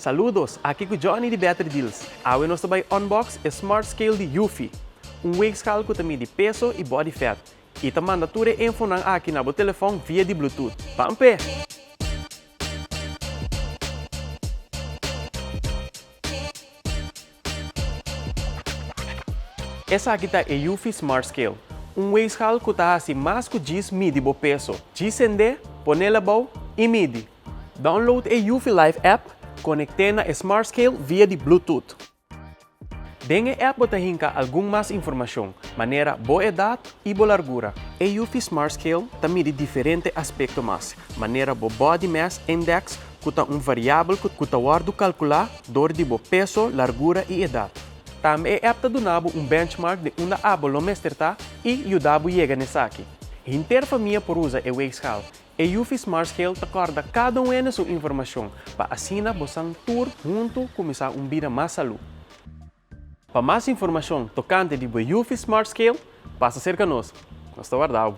Saludos, aki ku Johnny di Better Deals. Awe nos ta bai unbox e Smart Scale di Eufy. Un weegschaal ku ta midi peso i body fat. I ta manda tur e infonan aki na bo telefòn via di Bluetooth. Ban p'e! Esaki ta e Eufy Smart Scale, un weegschaal ku ta hasi mas ku djis midi bo peso. Djis send'é, pon'é abou i midi. Download e Eufy Life app, konekt'é na e Smart Scale via di Bluetooth. Den e app bo ta hinka algun mas informashon, manera bo edat i bo largura. E Eufy Smart Scale ta midi diferente aspekto mas, manera bo Body Mass Index ku ta un variabel ku ta wòrdu kalkulá dor di bo peso, largura i edat. Tambe e app ta duna bo un benchmark di unda abo lo mester ta i yuda bo yega na esaki. Henter famia por usa e weegschaal. E Eufy Smart Scale ta kòrda kada un hende su informashon pa asina bosan tur huntu kuminsá un bida mas salú. Pa mas informashon tokante di bo Eufy Smart Scale, pasa serka nos. Nos ta warda bo.